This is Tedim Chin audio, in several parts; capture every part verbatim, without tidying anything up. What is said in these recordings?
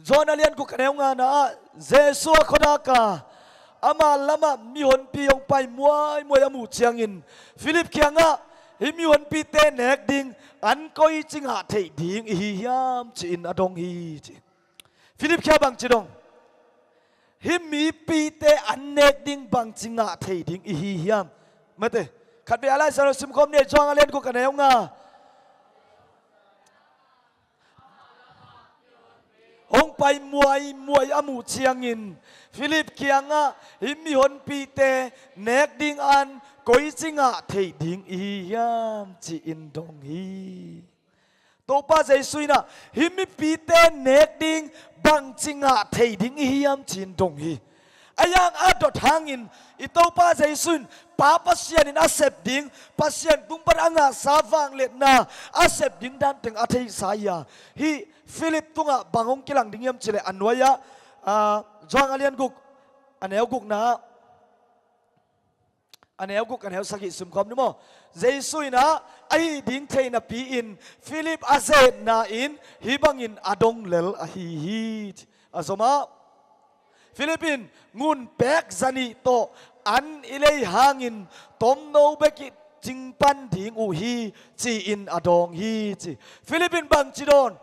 Johan a lian guk a neu ngana ah Jesu a khuadak a ama lamah mihonpi hong pai muaimuai a muh ciangin Philip kiangah, "Hih mihonpite nek ding an koici ngah theih ding i hi hiam?" ci-in a dong hi ci. Philip kiangah bangci dong? "Hih mipite an nek ding bangci ngah thei ding i hi hiam?" Mate, khatvei a Lai Siangtho simkhawm ni. Johan a lian guk a neu nga. Hong pai muaimuai a muh ciangin Philip kiangah, "Hih mihonpite nek ding an koici ngah thei ding i hi hiam?" ci-in dong hi. Topa Jesu in ah, "Hih mipite nek ding bangci ngah thei ding i hi hiam?" ci-in dong hi. A yang a dot hangin i Topa Jesu in Pa Pasian in a sep ding, Pasian tung pan a ngahsa vangliatna a sep ding dan teng a theihsa hi a, hih Philip tungah bang hong kilang ding hiam cileh a nuai-ah, ah, Johan a lian guk a neu gukna, a neu guk a neu sagih simkhawm ni maw. Jesu in ah a hih ding thei napi-in Philip a zetna in hih bangin a dong lel ahi hi. A zomah Philip in, "Ngun pek zanih tawh an i lei hangin tomno bek i cing pan ding uh hi," ci-in a dawng hi ci. Philip in bangci dawn?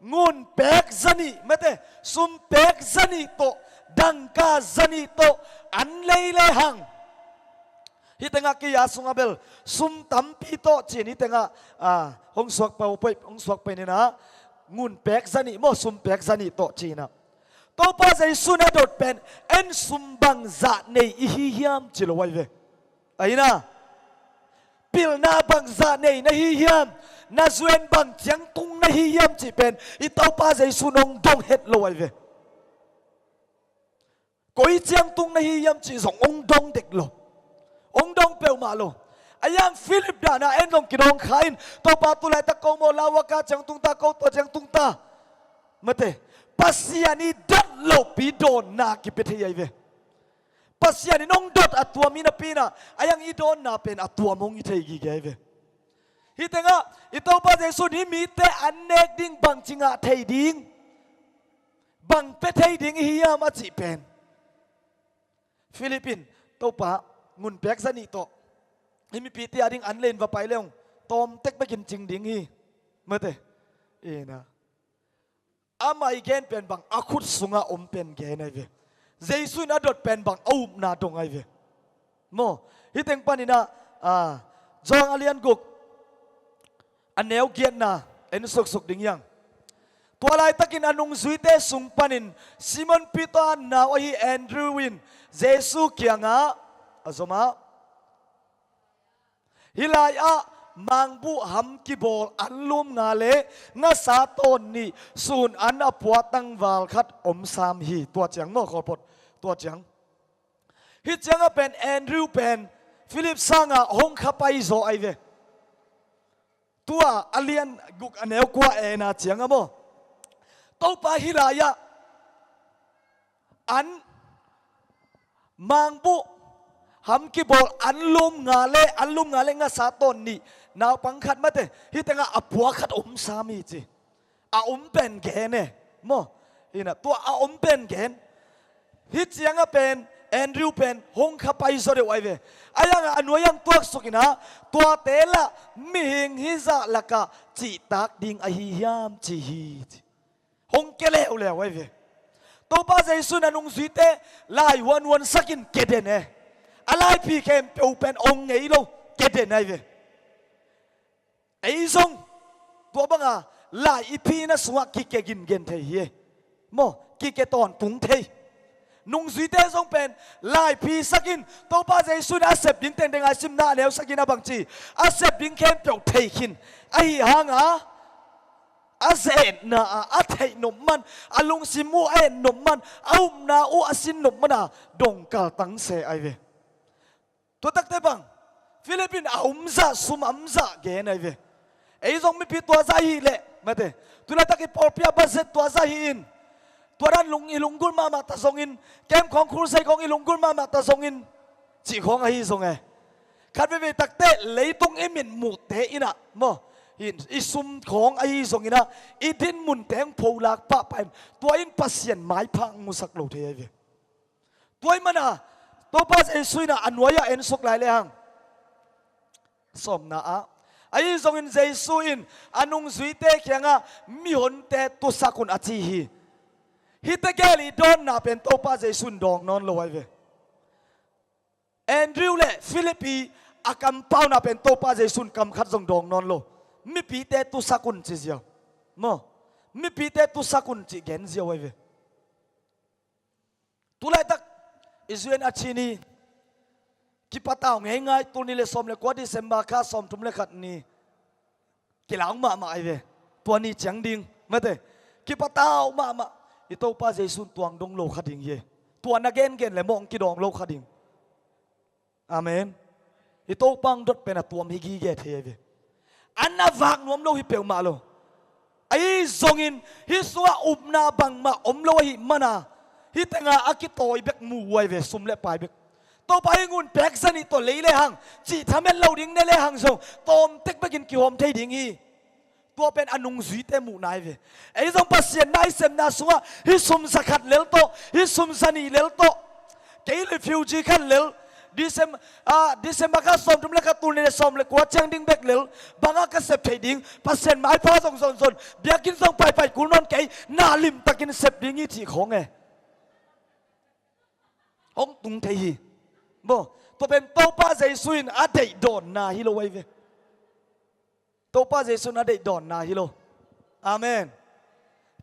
Ngun pek zanih, mate, sum pek zanih tawh, dangka zanih tawh an lei lehang, hih tengah kei a sungah bel sum tampi tawh ci-in hih tengah, ah, hong suak pah uh, hong suak pah in ah, ngun pek zanih maw, sum pek zanih tawh ci-in ah. Topa Jesu in a dot pen, "En sum bangzah nei i hi hiam?" ci lo ahi ve. Ahi na, "Pilna bangzah nei na hi hiam? Na zuan bang ciang tung na hi hiam?" cih pen i Topa Jesu in hong dong het lo ahi ve. "Koi ciang tung na hi hiam?" cih zong hong dong dek lo. Hong dong peuhmah lo. A yang Philip dan ah en zong kidawng kha in, "Topa, tu laitak ko maw lau a ka ciang tung ta, ko tua ciang tung ta." Mate, Pasian i dat lohpi dawnna kipia thei ahi ve. Pasian in hong dot a tuam hi napi-in ah, a yang i dawnna pen a tuam hong hi thei gige ahi ve. Hih tengah i Topa Jesu in, "Hih mite an nek ding bangci ngah thei ding, bang pia thei ding i hi hiam?" a cih pen Philip in, "Topa, ngun pek zanih tawh hih mipite a ding an lei-in va pai le hong tawm tek bekin cing ding hi." Mate, ina, amah i gen pen bang a khut sungah om pen gen ahi ve. Jesu in a dot pen bang a upna dong ahi ve. Maw, hih teng panin ah, ah, Johan a lian guk a neu giatna en suksuk ding hi hang. Tua laitakin a nungzuite sung panin Simon Peter nau ahi Andrew in Jesu kiangah, a zomah, "Hih lai-ah mangbuh ham kibawl anlum nga le ngasa tawn nih, sun an a pua tangval khat om sam hi." Tua ciang maw, khawlpot, tua ciang. Hih ciangah pen Andrew pen Philip sangah hong kha paizaw ahi ve. Tua a lian guk a neu kua en a ciangah maw, "Topa, hih lai-ah an mangbuh ham kibawl anlum nga le, anlum nga le ngasa tawn nih, naupang khat, mate, hih tengah a pua khat om sam hi," ci. A om pen gen e, maw? Ina, tua a om pen gen. Hih ciangah pen Andrew pen hong kha paizaw deuh ahi ve. A yangah a nuai-ah tuaksuk in ah, "Tuate lah mihing hizah lakah cihtak ding ahi hiam?" ci hi, ci. Hong kia leuleu ahi ve. Topa Jesu in a nungzuite lai huanhuansak in kia den e. A laiphi khempeuh pen hong ngei lo, kia den ahi ve. Ei zong tua banga lai i phina sungah kikia gingen thei hi e. Maw, kikia tawntung thei. Nungzuite zong pen laiphisak in, Topa Jesu in a sep ding tengteng a i simna a neu sagihna bangci, a sep ding khempeuh thei khin. Ahi hanga a zetna ah a theih nop man, a lungsim uh a et nop man, a upna uh a sin nop man a dong kaltang se ahi ve. Tua takte bang, Philip in a omzah sum a omzah gen ahi ve. Ei zong mipi tua zah hi leh, mate, tu laitak i pawlpi a budget tua zah hi in, tua dan lung i lunggulh mahmah ta zongin, camp khawng, crusade khawng i lunggulh mahmah ta zongin, cih khawng ahi zong e. Khat veivei takte leitung i mitmuhte in ah, maw, Hi, i sum khawng ahi zongin ah, i dinmun teng pholak pahpah in, tua in Pasian maipha hong musak lo thei ahi ve. Tua ahih manin ah, Topa Jesu in ah a nuai-ah ensuk lai lehang, sawmna ah, ahi zongin Jesu in a nungzuite kiangah, "Mihonte tusak un," a ci hi. Hihte gel i dawnna pen Topa Jesu in dawng nawn lo ahi ve. Andrew le Philip i a kampauna pen Topa Jesu in kam khat zong dawng nawn lo. "Mipite tusak un," ci ziau. Maw, "Mipite tusak un," ci gen ziau ahi ve. Tulaitak i zui-in a ci ni, kipatau ngeingai, tul nih le sawm le kua December kha sawmthum le khat ni. Kilau mahmah ahi ve. Tua ni ciang ding, mate. Kipatau mahmah. I Topa Jesu in tua hong dong lo kha ding hi. Tua na gengen le maw hong kidawng lo kha ding. Amen. I Topa hong dot pen a tuam hi gige thei ahi ve. A na vak nuam lo hi peuhmah lo. Ahi zongin hih sungah upna bangmah om lo ahih manin ah, hih tengah a kitawi bek mu uh ahi ve, sum le pai bek. "Topa, hih ngun pek za nih tawh lei lehang," cih thamen lo ding, ne lehang zong tawmtek bekin kihawm thei ding hi. Tua pen a nungzuite muhna ahi ve. Ei zong Pasian na i sepna sungah hih sum za khat lel tawh, hih sum za nih lel tawh, kei refugee khat lel, Decem-, ah, December kha sawmthum le khat, tul nih le sawm le kua ciang ding bek lel, bang a ka sep thei ding, Pasian maipha zong zonzon, biakinn zong paipai kul nawn kei, na limtakin sep ding hi cih khawng e. Hong tung thei hi. Maw, tua pen Topa Jesu in a deih dawnna hi lo ahi ve. Topa Jesu in a deih dawnna hi lo. Amen.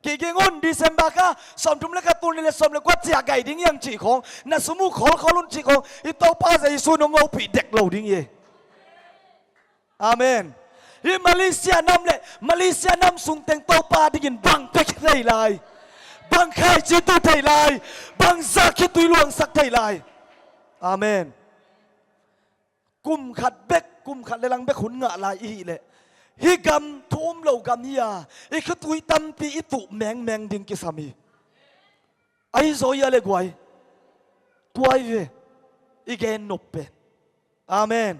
Kiging un, December kha sawmthum le khat, tul nih le sawm le kua ciah gai ding hi hang cih khawng, na sum uh khawlkhawl un cih khawng, i Topa Jesu in hong hopih dek lo ding hi. Amen. Hih Malaysia nam le Malaysia nam sung teng Topa dingin bang pia thei lai, bang khaici tu thei lai, bang zah khitui luangsak thei lai. Amen. Kum khat bek, kum khat le lang bek hun ngah lai i hih leh, hih gam thu um lo gam hi a, i khitui tampi i tuh mengmeng ding kisam hi. Ahi zaw hia le guai? Tua hi ve i gen nop pen. Amen.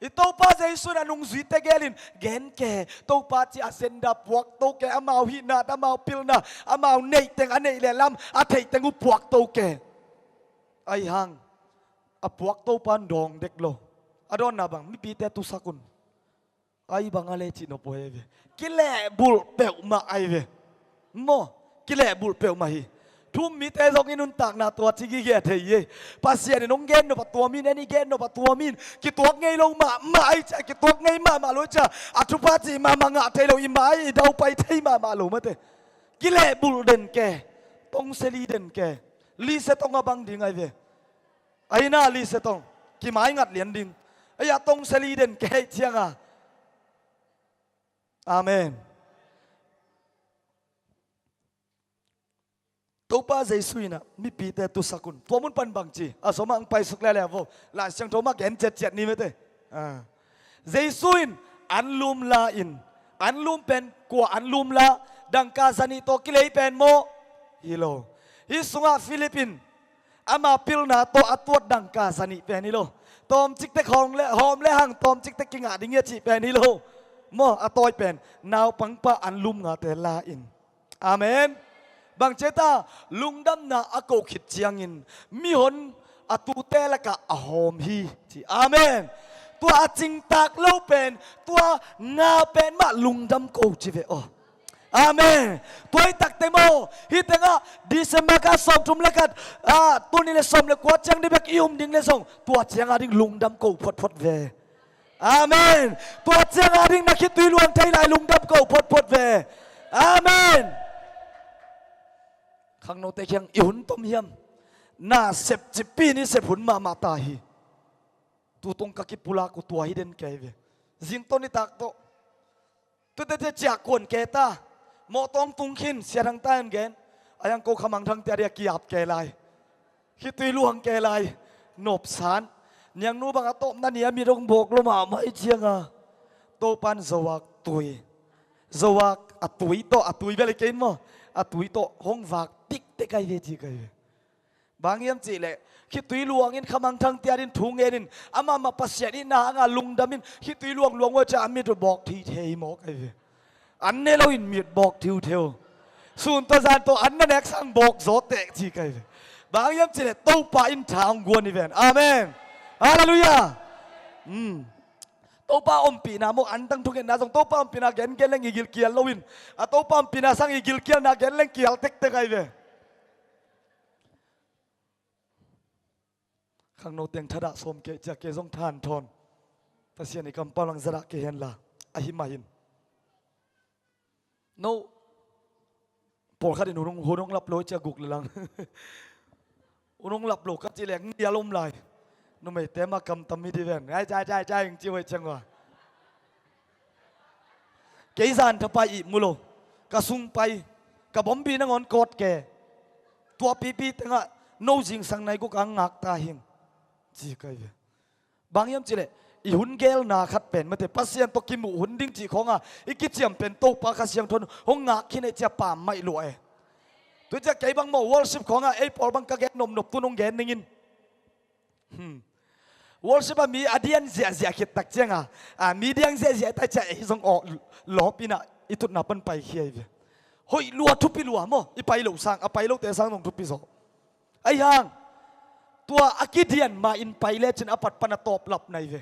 I Topa Jesu in a nungzuite gelin gen ke, Topa ci agenda puakto ke, amau hihna, amau pilna, amau neih teng, a neih le lam a theih teng uh puakto ke. Ahi hang a puakto pan dawng dek lo. A dawnna bang, mipite tusak un. Ahi bang a le cih nop uh ahi ve. Kilehbulh peuhmah ahi ve. Maw, kilehbulh peuhmah hi. Thu-um mite zong i nuntakna tua ci gige thei hi. Pasian in hong gen nop a tua min, en i gen nop a tua min, kituak ngei lo mahmah ahi cia, kituak ngei mahmah lo ahi cia, a thupha cih mahmah ngah thei lo, i mai i daupai thei mahmah lo mate. Kilehbulh den ke, tongse li den ke, lise tong a bang ding ahi ve. Ahi na, lise tong kimai ngat lian ding. Ahi a, tongse li den ke hih ciang a. Amen. Topa Jesu in ah mipite tusak un. Tua mun pan bang ci, a sawm ah ang paisuk lele vo. Lai Siangtho mah gen ciatciat ni mete. Ah. Jesu in anlum la in, anlum pen kua anlum la, dangka zanih tawh kilei pen maw? Hi lo. Hih sungah Philip in ama pilna tawh a tuat dangka zanih pen hi lo. Tawmcik tek hawm le, hawm le hang tawmcik tek kingah ding hi a cih pen hi lo. Maw, a tawi pen naupangpa anlum ngate la in. Amen. Bang ci ta, lungdamna a ko khit ciangin mihon a tute lakah a hawm hi ci. Amen. Tua a cingtak lo pen, tua nga pen mah lungdam ko ci ve aw. Amen. Tua hi takte maw, hih tengah December kha sawmthum le khat, ah, tul nih le sawm le kua ciang ding bek i um ding le zong, tua ciang a ding lungdam ko photphot ve. Amen. Tua ciang a ding na khitui luang thei lai, lungdam ko photphot ve. Amen. Khangnote kiang i hun tom hiam? Na sep cippi ni sep hun mahmah ta hi. Tutung ka kipulak uh tua hi den kei ve. Zington i tak tawh. Tute te ciah kuan ke ta. Mawh tawng tung khin, sia thang ta en gen. A yang ko khamang thang te a dia kiap ke lai. Khitui luang ke lai. Nopsan. Niangnu bang a tawpna ni a mi dong bawk lo mahmah i cianga. Topan zovak tui. Zovak a tui tawh, a tui bel i kein maw? A tui tawh hong vak tiktek ai ve ci kai ve. Bang hiam cihleh khitui luangin khamangthang tiatin thu ngenin amah mah Pasian itna hanga lungdamin khitui luang luang uh a ciah a mit uh bawk thei thei mawk ahi ve. An ne loin mit bawk thiutheu. Sun tawh zan tawh an na nek sang bawk zaw teh ci ka hi ve. Bang hiam cihleh Topa in tha hong guan hi ven. Amen. Halleluiah. Topa ompihna maw, antang thungetna zong Topa ompihna gengen leng i gilkial loin a Topa ompihna sang i gilkialna gen leng kial tektek ahi ve. Khangno teng thadah sawm kei cia kei zong than thawn Pasian i kampau lang zadah kei henla ahi mah hin. No pawlkhat in hun hong lap lo cia guk le lang. Hun hong lap lo ka ci leng ni a lom lai. Numeite mah kamtam hi di ven ai cai cai cai ing ci hoih ciang ua. Kei zan thapai ih mu lo. Ka sung pai ka bombi nangawn kawt ke. Tua pipi tengah no zingsang nai guk ang ngak ta hing ci kai ve. Bang hiam cihleh i hun gelna khat pen mate Pasian tawh kimuh hun ding cih khawnga i kiciam pen Topa Kha Siangtho in hong ngak khin ei cia pam maih luah e. Tua cia kei bang maw worship khawnga ei pawl bang ka gen nopnop tun hong gen ningin. Hmm. Worship a mi a dian ziahziah khit tak cianga a mi diang ziahziah tai cia ei zong awh lawp inah i tutna pan pai khia hi ve. Hoih lua thupi lua maw i pai lo sang a pai lote sang zong thupi zaw. Ahi hang tua a kidian ma in pai lecin a pat pan a tawp lap nai ve.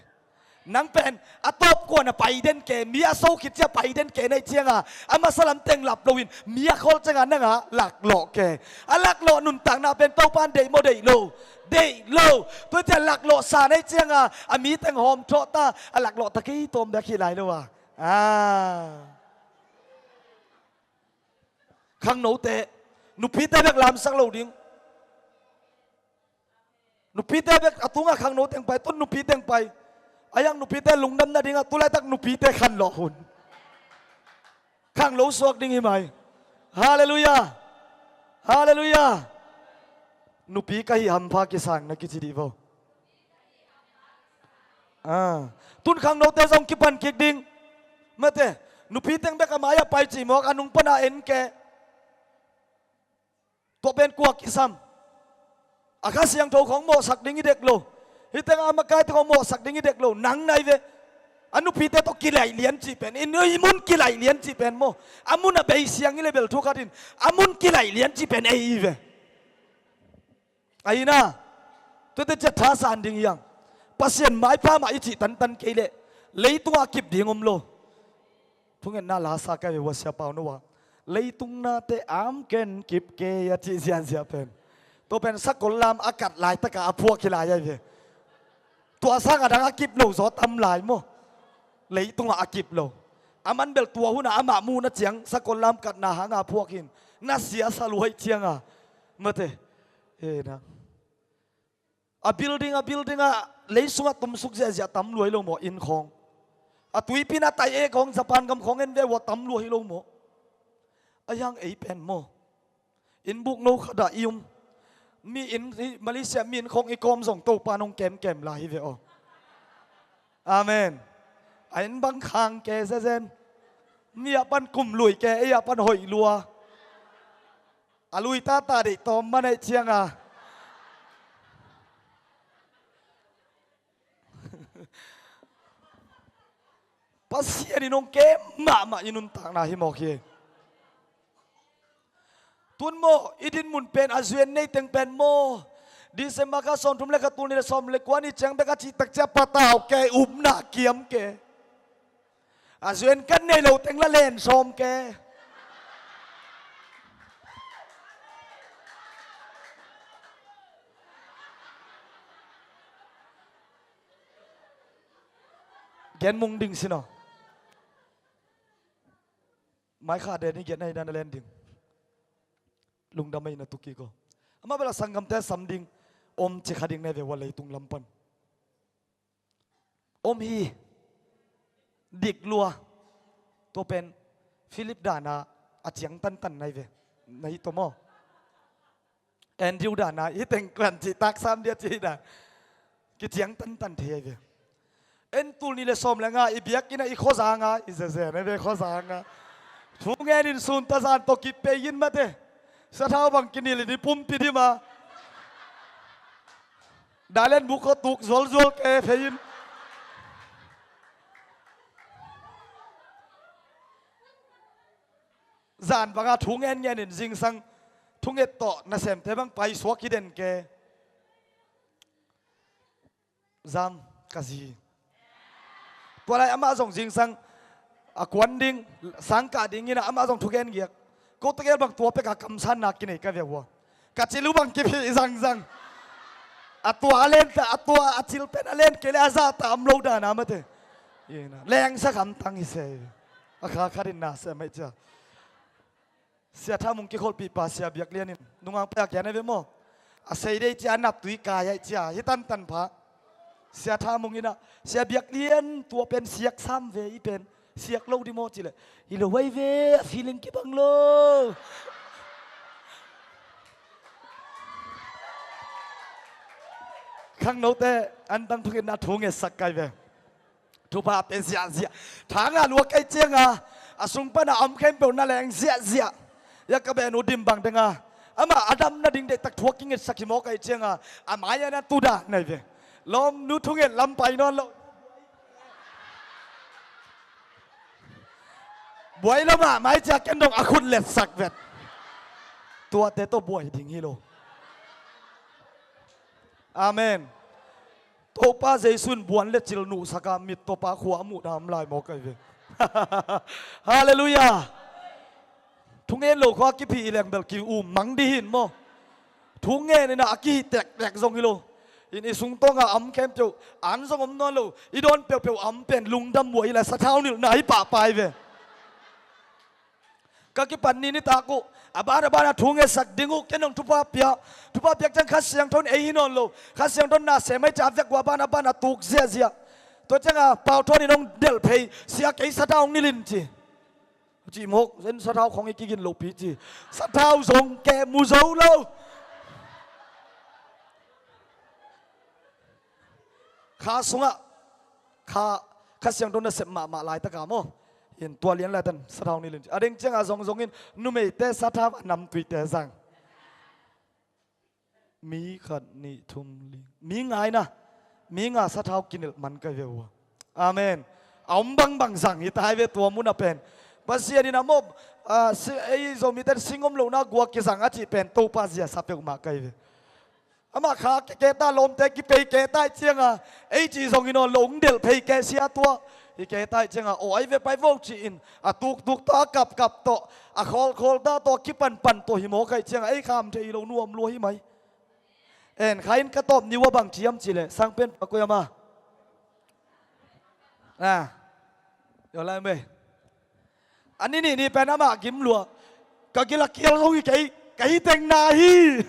Nang pen a tawp kuan a pai den ke mi a so khit cia pai den ke nai cianga a masa lam teng lap loin mi a khol cianga nanga laklawh ke. A laklawh nuntakna pen Topan deih maw deih lo? Deih lo. Tua cia laklawh sa nai cianga a mi teng hawm thawh ta a laklawh ta kei tawm bek hi lai lo a. Ah. Khangnote nupite bek lamsak lo ding. Nupite bek a tungah khangno teng pai tun nupi teng pai. A yang nupite lungdam nadingah tulaitak nupite khanlawh hun. Khanglo suak ding hi mai. Halleluiah. Halleluiah. Nupi ka hi hampha kisang na kici dih vo. Ah. Tun khangnote zong kipan kik ding. Mate nupi teng bek a mai-ah pai cimawk a nung pana en ke. Tua pen kua kisam? A Kha Siangtho khong mawhsak ding i dek lo. Hih tengah a makaite khong mawhsak ding i dek lo nang nai ve. A nupite tawh kilaih lian cih pen i nui mun kilaih lian cih pen maw a mun a bei siang i le bel thu khatin a mun kilaih lian cih pen ei i ve. Ahi na. Tuate ciat thasan ding hiang. Pasian maipha mah i cih tantan kei leh leitungah a kip ding om lo. Thungetna lasa ka ve ua Sia Pau Noah leitung nate am ken kip kei a cih zianzia pen tua pen sakol lam a kat laitaka a phuak hi lai ahi ve. Tua sang a dang a kip lo zaw tam lai maw? Leitungah a kip lo. A man bel tua hunah amah muhna ciang sakol lam katna hanga a phuak hin na siasa luaih cianga mate. He na. A building a building ah lei sungah tumsuk ziahziah tam luai lo maw inn khawng? A tuipi na tai ek khawng Japan gam khawng en ve ua tam luai lo maw? A hiang ei pen maw? Inn buk no khatah i um mi inn Malaysia mi inn khawng i kawm zong Topa nong kemkem lai hi ve aw. Amen. A inn bang khang ke zezen mi ah pan kum lui ke ei ah pan hoih lua. A lui tata deih tawm man aih cianga Pasian in hong kem mahmah i nuntakna hi mawk hi. Tun maw i dinmun pen a zuan nei teng pen maw? December kha sawmthum le kha tul nih le sawm le kua ni ciang bek a cihtak cia patau ke upna kiam ke. A zuan kan nei lo teng la len sawm ke. Gen mung ding sinaw. Mai kha den i gen na hi na na len ding. Lungdam ahi na tuki ko. Amah bela sanggamte sam ding om ci kha ding na hi ve ua leitung lam pan. Om hi. Dik lua. Tua pen Philip dana a ciang tantan na hi ve. Na hi to maw? Andrew dana hi teng kuan cih tak sam dia cih dan. Kiciang tantan thei ahi ve. En tul nih le sawm le nga i biakinn ah i khuazanga i zezen ahi ve khuazanga. Thu ngenin sun tawh zan tawh kipei in mate. Sathau bang kinilin i pumpi dima. Dalen buk khawh tuk zualzual ke phei in. Zan banga thu ngen ngen in zingsang thunget tawh nasemte bang paisuak hi den ke. Zam ka zi. Tua lai amah zong zingsang a kuan ding, sangkah ding inah amah zong thugen giak. Ko tegel bang tua peka kamsanna kinei ka ve ua. Ka cil uh bang kiphih zangzang. A tua a len ta, a tua a cil pen a len kei le a zah ta om lo dana mate. Inah lengsa khamtang hi se. A kha khatin na se mai cia. Sia Tha Mung kikholhpihpa Sia Biak Lian in nungak pai a kian a ve maw? A sei dei cia a naptui kai aih cia hi tantan pha. Sia Tha Mung inah Sia Biak Lian tua pen siak sam ve i pen siak lo di maw cileh hi lo ai ve a feeling kibang lo. Khangnote antang thungetna thu ngetsak kai ve. Thupha pe ziahziah. Thanga lua kei cianga a sung pana om khempeuh na leng ziahziah. Ya ka benu dim bang denga amah a dam nading deihtak thuak kingetsak hi maw kei cianga a mai-a na tuda nai ve. Lawm nu thunget lam pai nawn lo. Buai lo mah mai cia ken dong a khut letsak vet. Tuate tawh buai ding hi lo. Amen. Topa Jesu in buan le cil nuhsaka mit tawpa khua a muhna om lai maw kai ve. Halleluiah. Thungen lo khua kiphih i leng bel ki um mang di hin maw? Thungen inah a kihih tektek zong hi lo. In i sungtawnga am khempeuh an zong om nawn lo. I dawn peuhpeuh am pen lungdam buai hi la sathau nilhna hi pahpai ve. Ka kipan ni nitak uh a ban a ban a thu ngetsak ding uh ken hong thupha pia. Thupha piak ciang Kha Siangtho in ei hi nawn lo. Kha Siangtho in na sem ai ca vek uh a ban a ban a tuk ziahziah. Tua cianga Pau Thawn in hong delh phei sia kei sathau hong nilh in ci. Cih mawk zen sathau khong i kigin lopi ci. Sathau zong keh mu zo lo. Kha sungah kha, Kha Siangtho nasep mahmah laitaka maw? In tua lian laitan sathau ni lin a deng cianga zongzong in numeite sathau a namtuite zang. Mi khat nih thum ling mi ngaina mi nga sathau kinilh man kai ve ua. Amen. A om bangbang zang hi tai ve tua muna pen. Pasian in a mawh, ah, si, ei Zomite sing om lohna guak kizang a cih pen Topa zia sa peuhmah kai ve. Amah kha keketa lawmte kipei keta ih cianga ei cih zong hi nawn lo hong delh phei keh sia tua. Hi keta ih cianga aw ai ve pai vo cih in a tuktuk tawh a kapkap tawh a khawlkhawl ta tawh a kipanpan tawh hi mawk aih cianga ei kham thei hi lo nuam lua hi mai. En kha in ka tawp niu a bang ciam cileh sangpen pakoi ama. A yolai mei. A ni nih ni pen amah gim lua. Ka gil a kial zong hi kei. Ka hi teng na hi.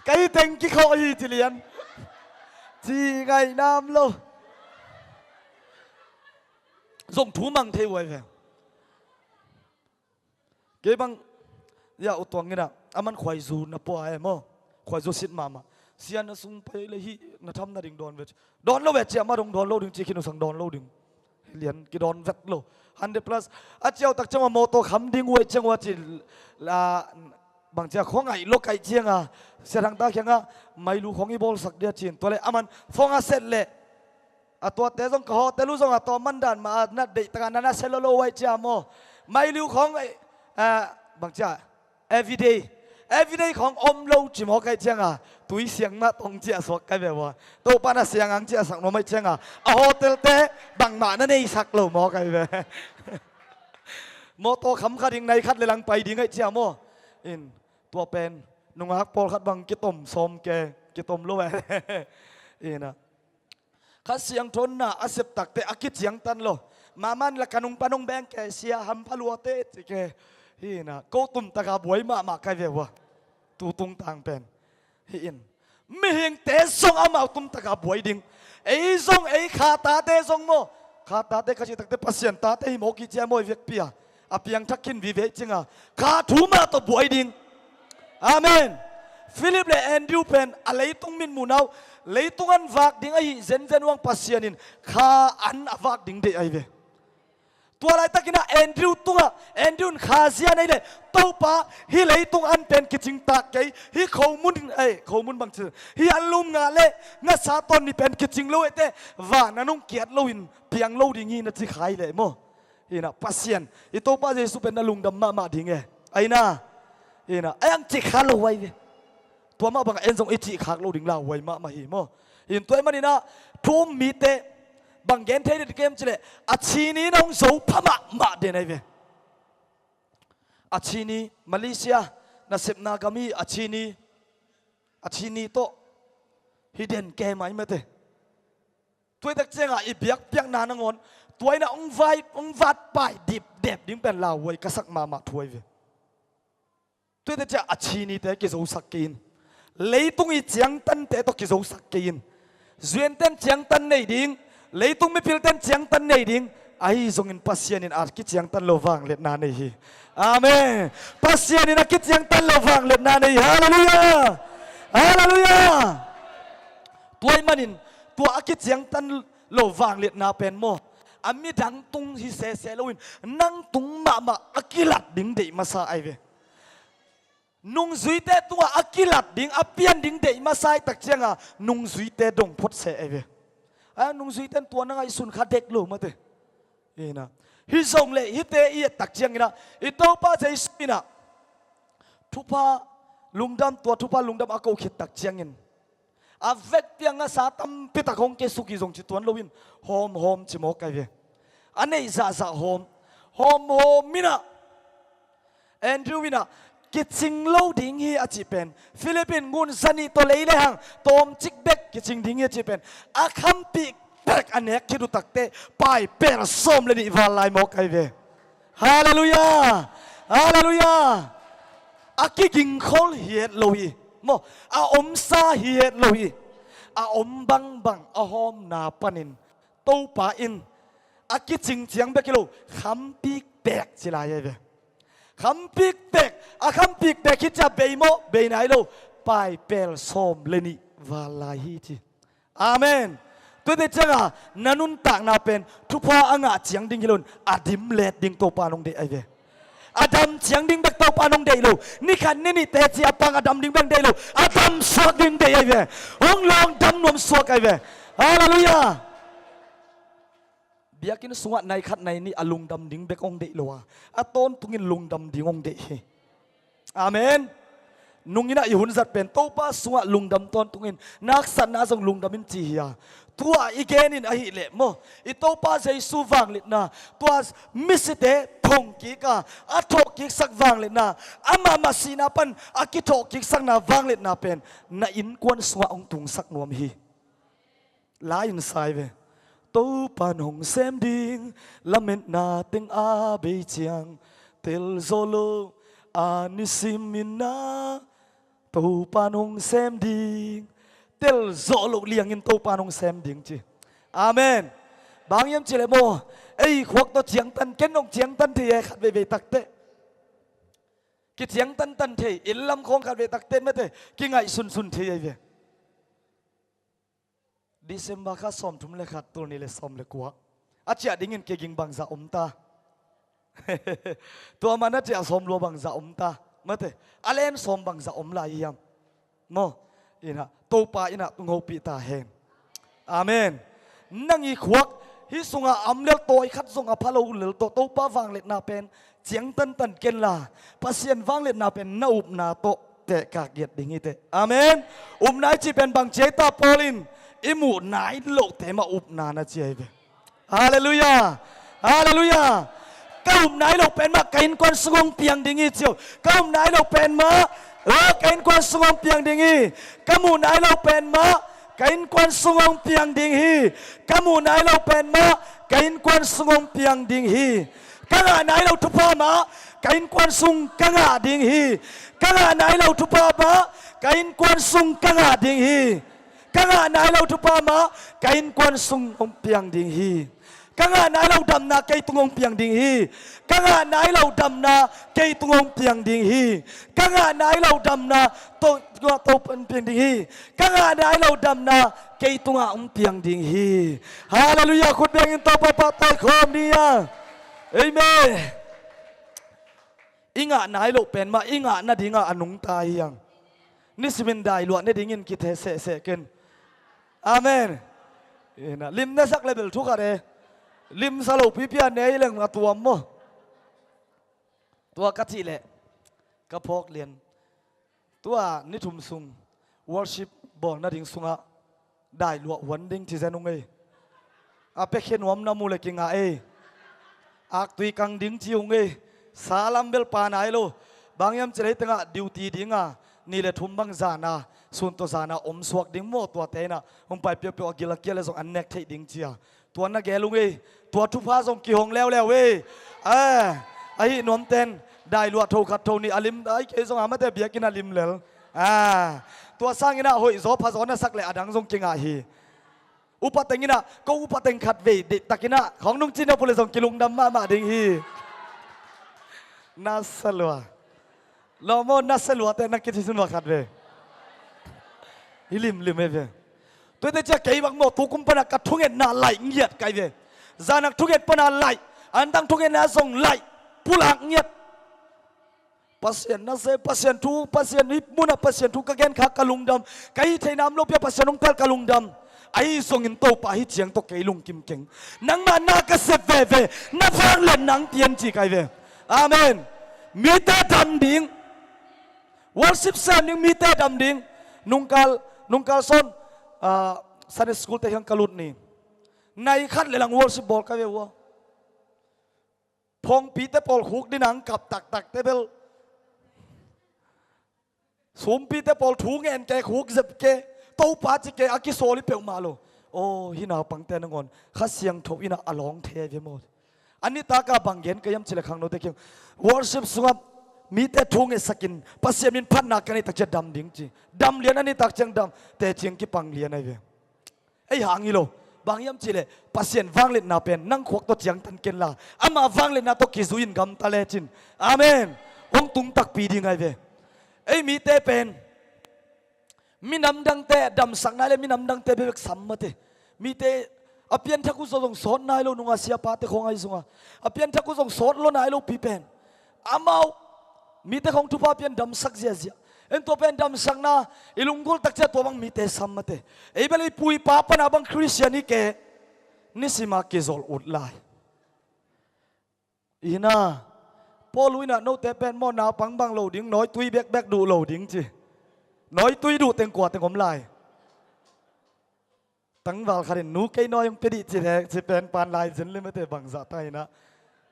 Ka hi teng kikhawh hi ci lian. Ci ngaih nam lo. Zong thu mang thei uai ve. Kei bang ya u tuang inah a man khuaizu na pua e maw? Khuaizu sit mahmah. Sia na sung pai le hih na tham nading dawn ve ci. Dawn lo ve ciah mah dong dawn lo ding ci khin usang dawn lo ding. Lian kidawn vet lo. Hundred plus a ciautak ciangua mawtaw kham ding uai ciangua ci la bang cia khuangaih lo kaih cianga sia thangta khianga mailu khong i bawlsak dia cin tua le a man fong a set leh. A tuate zong ka hotel uh zong a tawm mandan mah a nat deihtaka nana sia lolo uai cia maw? Mailiu khong eh, ah, bang cia everyday everyday khong om lo ci maw kaih cianga tui siang mah tong ciah suak kai ve ua. Topa na siang ang ciah sak nuam aih cianga a hotelte bangmah na neisak lo maw kai ve. Mawtaw kham kha ding nai khat le lang pai ding aih cia maw? In tua pen nungak pawlkhat bang kitom sawm ke kitom lo eh. Ina Kha Siangtho na a septakte a kiciangtan lo. Mahmah in la ka nungpan hong beng ke sia hampha luate ci ke. Hi na ko tumtaka buai mahmah kai ve ua. Tu tungtang pen hi in mihingte zong amau tumtaka buai ding. Ei zong ei kha tate zong maw? Kha tate ka cihtakte Pasian tate hi mawk hi cia maw i vekpi a a piangthak khin vive ih cinga kha thu mah tawh buai ding. Amen. Philip le Andrew pen a leitung mitmuhna uh leitung an vak ding ahi zenzen uang Pasian in kha an a vak ding deih ahi ve. Tua laitakin ah Andrew tungah, Andrew in khazia nei leh, Topa, hih leitung an pen kicing tak kei, hih khomun, eh, khomun bang ci, hih an lum ngah leh ngasa tawn nih pen kicing lo e teh, van ah nong kiat loin piang lo ding hi na ci kha hi leh maw. Hi na, Pasian, i Topa Jesu pen na lungdam mahmah ding e. Ahi na, hi na, a ang cih kha lo huai ve. Tua mah bangah en zong i cih khak lo ding lauhuai mahmah hi maw. Hi na, tua ahih manin ah thu um mite bang gen thei ding kem ci leh, a ci ni na hong zo pha mahmah den ahi ve. A ci ni, Malaysia nasepna gam hi, a ci ni, a ci ni tawh hi den kei mai mate. Tua hi tak ciangah i biakpiakna nangawn tua in ah hong vai, hong vat pai dipdep ding pen lauhuai ka sak mahmah thu ahi ve. Tua hi tak ciang a ci nite kizosak kei in, leitung i ciangtante tawh kizosak kei in. Zu-enten ciangtan nei ding, leitung mipilten ciangtan nei ding, ahi zongin Pasian in a kiciangtan lo vangliatna nei hi. Amen. Pasian in a kiciangtan lo vangliatna nei hi. Halleluiah. Halleluiah. Tua ahih manin tua a kiciangtan lo vangliatna pen maw, a midang tung hi sese loin nang tung mahmah a kilat ding deih masa ahi ve. Nungzuite tungah a kilat ding, a pian ding deih masa hi tak ciangah nungzuite dong phot se ahi ve. A nungzuite in tua na ngaihsun kha dek lo mate. Hi na, hi zong leh hihte i et tak ciangin ah i Topa Jesu in ah thupha lungdam, tua thupha lungdam a ko khit tak ciangin a vekpi-a ngasa tampi tak hong kiasuk hi zong ci tuan loin hawmhawm ci mawk ahi ve. A neih zahzah hawm, hawmhawm in ah Andrew in ah kicing lo ding hi a cih pen, Philip in ngun za nih tawh lei le hang tawmcik bek kicing ding hi a cih pen, a khampih bek a nek khit uh tak teh paipel sawm le nih val lai mawk ahi ve. Halleluiah. Halleluiah. A kigingkhol hi het lo hi maw, a omsa hi het lo hi. A om bangbang a hawmna panin Topa in a kicing ciang bek hi lo, khampih bek ci lai ahi ve. Khampih bek, a khampih bek hi ciah bei maw, bei nai lo, paipel sawm le nih val lai hi ci. Amen. Tua hi tak ciangah na nuntakna pen thupha a ngah ciang ding hi loin a dim let ding Topa in hong deih ahi ve. A dam ciang ding bek Topa in hong deih lo. Ni khat ni nih teci a pang a dam ding bek deih lo. A dam suak ding deih ahi ve. Hong lawng dam nuam suak ahi ve. Halleluiah. Biakinn sungah nai khat nai nih a lungdam ding bek hong deih lo a, a tawntungin lungdam ding hong deih hi. Amen. Nung in ah i hun zat pen Topa sungah lungdam tawntungin, na haksatna zong lungdam in ci hi a. Tua i genin ahih leh maw, i Topa Jesu vangliatna, tua misite thongkik a, a thawhkiksak vangliatna, amah mah sihna pan a kithawhkiksakna vangliatna pen na innkuan sungah hong tungsak nuam hi. La in sa hi ve. Topa in hong sem ding lametna teng a bei ciang, tel zawh loh a nisim in ah Topa in hong sem ding. Tel zawh loh liangin Topa in hong sem ding ci. Amen. Bang hiam cih leh maw, ei khuak tawh ciangtan, ken hong ciangtan thei e khat veivei tak teh. Kiciangtantan thei, inn lam khawng khat veivei tak teh mate, kingaihsunsun thei ahi ve. December kha sawmthum le khat, tul nih le sawm le kua. A ciah dingin kiging bangzah om ta? Tua man a ciah sawm lua bangzah om ta? Mate, a len sawm bangzah om lai hiam? Maw, in ah, Topa in ah tung hopih ta hen. Amen. Nang i khuak hih sungah a om lel tawi khat zong a pha lo lel tawh Topa vangliatna pen ciangtantan ken la, Pasian vangliatna pen na upna tawh tehkak giat ding hi teh. Amen. Upna i cih pen bang ci ai ta, Paul in i muh nai lohte mah upna na ci ahi ve. Halleluiah. Halleluiah. Ka up nai loh pen mah ka innkuan sung hong piang ding hi ci o. Ka up nai loh pen mah, o, ka innkuan sung hong piang ding hi. Ka muh nai loh pen mah ka innkuan sung hong piang ding hi. Ka muh nai loh pen mah ka innkuan sung hong piang ding hi. Ka ngah nai loh thupha mah ka innkuan sung ka ngah ding hi. Ka ngah nai loh thupha mah ka innkuan sung ka ngah ding hi. Ka ngah nai loh thupha mah ka innkuan sung hong piang ding hi. Ka ngah nai loh damna kei tung hong piang ding hi. Ka ngah nai loh damna kei tung hong piang ding hi. Ka ngah nai loh damna to, to, to hong piang ding hi. Ka ngah nai loh damna kei tungah hong piang ding hi. Halleluiah. Khut bengin Topa pahtawi khawm ni a. Amen. I ngah nai loh pen mah i ngah nadingah a nungta hi hang. Nisimin dai luah ne dingin kitheh sehseh ken. Amen. Ina lim na sak le bel thu khat e. Lim sa lo pipi a ne i leng a tuam maw. Tua ka cih leh ka phawk lian. Tua ni thum sung worship bawl nading sungah dai luah huan ding ci zen ung ei. A pekhe nuam na mu le kingah ei. Aktui kang ding ci ung ei. Sa lam bel pa nai lo. Bang hiam ci lei tengah duty dinga ni le thum bang zana sun tawh zana om suak ding maw, tuate inah hong pai piaupiau a gil a kia le zong an nek theih ding cia. Tua na gel ung ei. Tua thupha zong kihong leuleu ei. A, ahi nuamten dai luah tho khat tho nih a lim ai kei zong a mate biakinn a lim lel. A, tua sanginah hoih zaw pha zaw na sak le a dang zong kingah hi. Upa tenginah ko upa teng khat vei deihtakinah khawng nung cin a pule zong kilungdam mahmah ding hi. Na salua. Lawmaw na saluate na kici sunua khat vei. Hi limlim ei ve. Tuite cia kei bang maw tukum pana ka thungetna laih ngiat kai ve. Zanak thunget pana laih. Antang thungetna zong laih. Pulak ngiat. Pasian na se, Pasian thu, Pasian hih munah Pasian thu ka gen kha ka lungdam. Ka hih theihna om lo pia Pasian hong tel ka lungdam. Ahi zongin Topa hih ciang tawh kei lungkim keng. Nangmah na ka sep veve, na vanglet nang pian ci kai ve. Amen. Mite dam ding. Worship sang ding mite dam ding. Nungkal, nungkal sawn, ah, Sunday school te hiang ka lut ni. Nai khat le lang worship bawl ka ve ua. Phongpite pawl khuk dinang kap taktakte bel. Sumpite pawl thu ngen ke khuk zep ke. Topa ci ke a kisawl i peuhmah lo. Aw, hih naupangte nangawn Kha Siangtho inah a lawng thei ve maw. A nitak a bang gen ka hiam ci le khangnote kiang. Worship sungah mite thu ngetsakin Pasian min phatna ka neihtak cia dam ding ci. Dam lian a nitak ciang dam. Teci kipang lian ai ve. Ei hang hi lo. Bang hiam cihleh Pasian vangliatna pen nang khuak tawh ciangtan kenla ama vangliatna tawh kizui-in gamta lecin. Amen. Hong tung takpi ding ai ve. Ei mite pen minam dangte damsakna le minam dangte bebek sam mate. Mite a pianthak uh zaw zong sawt nai lo nunga siapate khawng ai zunga a pianthak uh zong sawt lo nai lo pi pen. Amau mite khawng thupha pian damsak ziazia. En tua pen damsakna i lunggulh takcia tua bang mite sam mate. Ei bel i pu i pa pana bang Khristian hi ke. Nisima kizol ut lai. Ina Paul uh inah note pen maw naupang bang lo ding nawitui bekbek duh lo ding ci. Nawitui duh teng kua teng om lai. Tangval khatin nu kei nawi hong pia dih ci le ci pen pan lai zin limate bangzah ta inah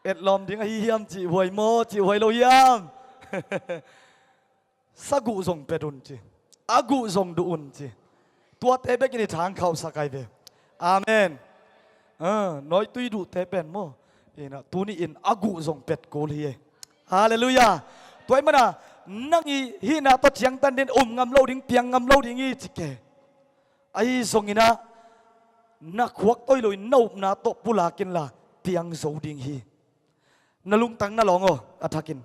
etlawm ding ahi hiam cih huai maw cih huai lo hiam? Saguh zong pet un ci. A guh zong duh un ci. Tuate bekin i thangkhauhsak ai ve. Amen. Nawitui duhte pen maw inah tuni in a guh zong pet kul hi e. Halleluiah. Tua i mana nang i hihna tawh ciangtan din um ngam lo ding piang ngam lo ding i ci ke. Ahi zonginah na khuak toi loin na upna tawh pulakinla piang zo ding hi. Na lungtang na lawng aw a thakin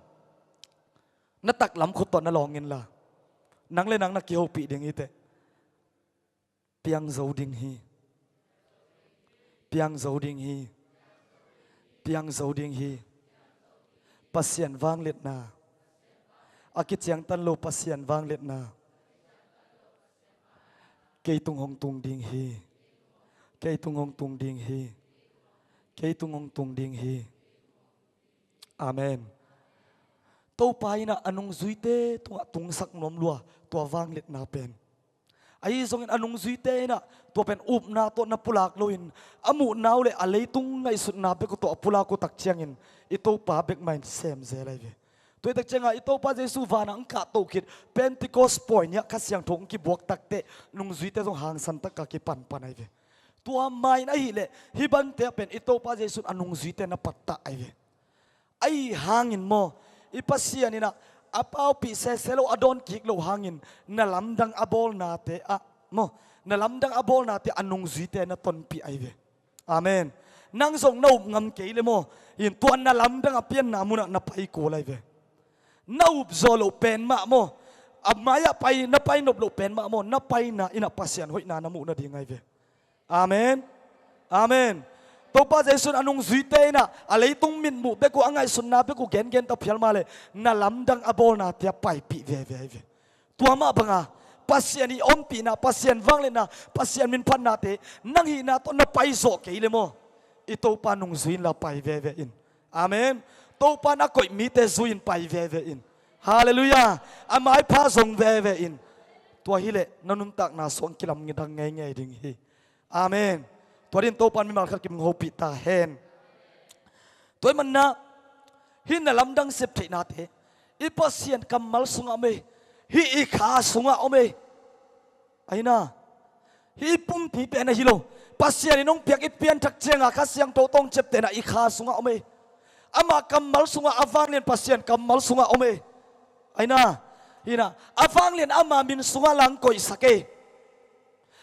na taklam khut tawh na lawng inla nang le nang na kihopih ding hiteh. Piang zo ding hi. Piang zo ding hi. Piang zo ding hi. Pasian vangliatna a kiciangtan lo Pasian vangliatna kei tung hong tung ding hi. Kei tung hong tung ding hi. Kei tung hong tung ding hi. Amen. Topa inah a nungzuite tungah tungsak nuam lua tua vangliatna pen. Ahi zongin a nungzuite inah tua pen upna tawh na pulak loin a muhna uh le a leitung ngaihsutna bek uh tawh a pulak uh tak ciangin i Topa bek mah in sem zel ai ve. Tua i tak ciangah i Topa Jesu vanah ang kahtoh khit Pentecost pawi niah Kha Siangtho ang kibuak takteh nungzuite zong hangsan takah kipanpan ai ve. Tua main ahileh hih bante ah pen i Topa Jesu in a nungzuite na pattah ai ve. Ahi hangin maw i Pasian inah a paupih sese lo a dawn kik lo hangin na lamdang a bawlnate ah maw na lamdang a bawlnate a nungzuite na tonpih ai ve. Amen. Nang zong na up ngam kei le maw in tua na lamdang a pianna munah na pai kul ai ve. Na up zaw loh pen mah maw a mai-ah pai na pai nop loh pen mah maw na paina inah Pasian hoihna na muh nading ai ve. Amen. Amen. Topa Jesu in a nungzuite in ah a leitung mitmuh bek uh, a ngaihsutna bek uh gengen ta phial mah leh na lamdang a bawlnate ah paipih veve hi ve. Tua mah banga Pasian i ompihna, Pasian vangliatna, Pasian minphatnate nang hihna tawh na paizawh kei leh maw, i Topa nungzui inla pai veve in. Amen. Topa na koih mite zui in pai veve in. Halleluiah. A maipha zong veve in. Tua hileh na nuntakna suang kilamdang ngeingei ding hi. Amen. Tua dingin Topa in mimal khat kim hopih ta hen. Tua ahih manin ah hih na lamdang sep theihnate i Pasian kammal sungah om ei. Hih i kha sungah om ei. Ahi na, hih i pumpi pen ahi lo. Pasian in hong piak i pianthak ciangin Kha Siangtho tawh hong ciaptehna i kha sungah om ei. Ama kammal sungah, a vanglian Pasian kammal sungah om ei. Ahi na, hih na, a vanglian ama min sungah lang koihsak ei.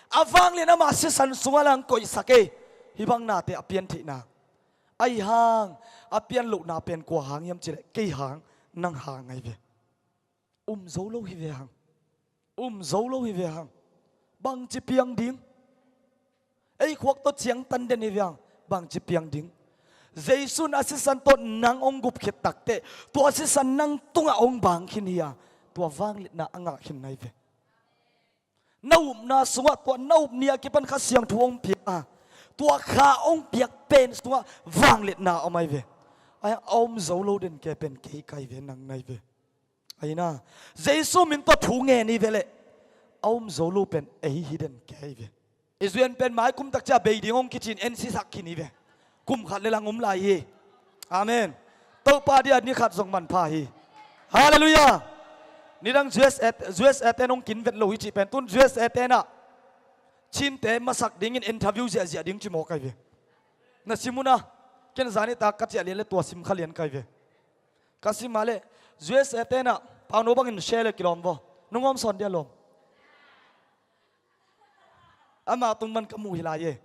A vanglian ama sisan sungah lang koihsak ei. Hih bang nate a pian theihna. Ahi hang a pian lohna pen kua hang hiam cih leh kei hang, nang hang ahi ve. Um zo lo hi ve hang. Um zo lo hi ve hang. Bangci piang ding? Ei khuak tawh ciangtan den hi ve hang. Bangci piang ding? Jesu in a sisan tawh nang hong gupkhiat takteh tua sisan nang tungah hong bang khin hi a, tua vangliatna a ngah khin na hi ve. Na upna sungah tua na up ni a kipan Kha Siangtho hong piak a, tua kha hong piak pen sungah vangliatna om ahi ve. Ahi a om zo lo den kei pen kei ka hi ve, nang na hi ve. Ahi na, Jesu min tawh thu ngen hi ve leh a om zo lo pen ei hi den kei hi ve. I zuian pen mai kum tak ciang bei ding hong kici in en sisak khin hi ve. Kum khat le lang om lai hi. Amen. Topa dia ni khat zong manpha hi. Halleluiah. Nidang U S A, U S A te in hong kin vet lo hi cih pen tun U S A te in ah Chin te masak dingin interview ziahziah ding ci mawk ahi ve. Na sim un a, ken zani tak ka ciah lian le tua sim kha lian ka hi ve. Ka sim mah leh U S A te in ah Pauno bangin share le kilawm vaw. Nungawm sawn dia lawm. Ama tung man ka muh hi lai e.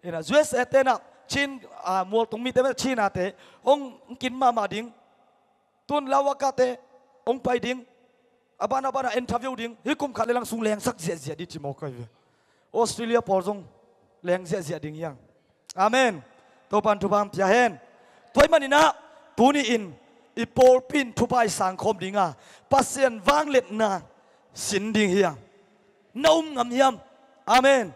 Ina, U S A te in ah Chin, ah, mualtung mite, Chin a te hong kin mahmah ding. Tun Lawaka te hong pai ding. A ban a ban a interview ding. Hih kum khat le lang sung lengsak ziahziah ding ci mawk ahi ve. Australia pawl zong leng ziahziah ding hi hang. Amen. Topan thupha hong pia hen. Tua ahih manin ah tuni-in i pawlpi in thupha i sangkhawm ding a, Pasian vangliatna sin ding hi hang. Na um ngam hiam? Amen.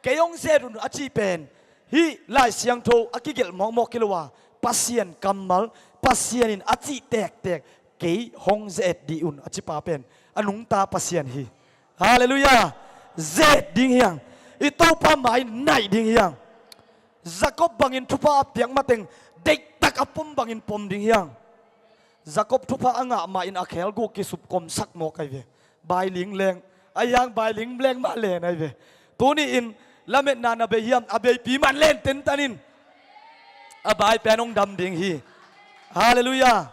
Kei hong ze-et un a cih pen hih Lai Siangtho a kigelh mawkmawk hi lo a, Pasian kammal, Pasian in a cih tektek, kei hong ze-et dih un a cipa pen a nungta Pasian hi. Halleluiah. Ze-et ding hi hang. I Topa mai-in naih ding hi hang. Jacob bangin thupha a piak mateng deihtak a pom bangin pom ding hi hang. Jacob thupha a ngah mah in a kheguh kisupkomsak mawk ahi ve. Bailing leng, ahi hang bailing leng mah len ahi ve. Tuni-in lametna na bei hiam? A beipi mah len tentan in. A bai pen hong dam ding hi. Halleluiah.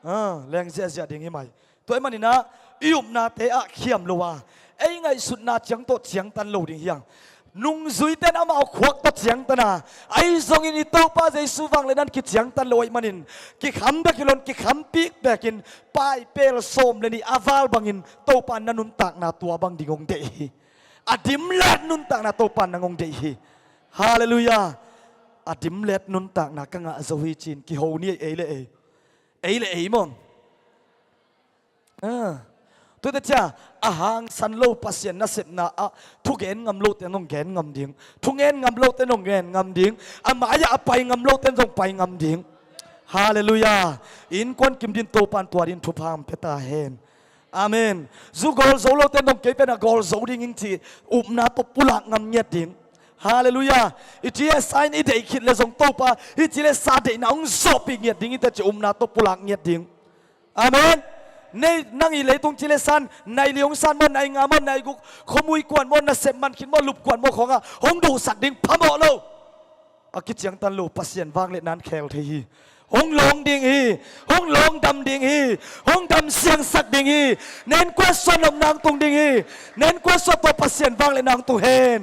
Ah, leng ziahziah ding hi mai. Tua ahih manin ah i upnate ah khiam lo a, ei ngaihsutna ciang tawh ciangtan lo ding hi hang. Nungzuite in amau khuak tawh ciangtan a, ahi zongin i Topa Jesu vangliatna in kiciangtan lo ahih manin, kikham bek hi lo in, kikhampih bekin, paipel sawm le nih a val bangin Topa in na nuntakna tua bang ding hong deih hi. A dimlet nuntakna Topa in nang hong deih hi. Halleluiah. A dimlet nuntakna ka ngah zo hi ci-in kiho ni ei le ei. Ei le ei maw. Ah. Tuate cia a hangsan lo Pasian nasepna ah thugen ngam lote in hong gen ngam ding. Thungen ngam lote in hong ngen ngam ding. A mai-ah a pai ngam lote in zong pai ngam ding. Halleluiah. Innkuan kim dingin Topa in tua dingin thupha hong pia ta hen. Amen. Zu gawl zo lote in zong kei pen a gawl zo ding ing ci upna tawh pulak ngam ngiat ding. Halleluiah. I ci le sa in i deih khit le zong Topa, i ci le sa deihna hong zawhpih ngiat ding hi teh ci upna tawh pulak ngiat ding. Amen. Nei, nang i leitung ci le sa in, nai li hong san maw, nai nga maw, nai guk, khuamui kuan maw, nasep man khit maw, lup kuan maw, khawngah hong duhsak ding phamawh lo. A kiciangtan lo Pasian vangliatna in khel thei hi. Hong lawng ding hi. Hong lawng dam ding hi. Hong dam siangsak ding hi. Nen kuat suah nopna hong tung ding hi. Nen kuat suah tua Pasian vangliatna hong tung hen.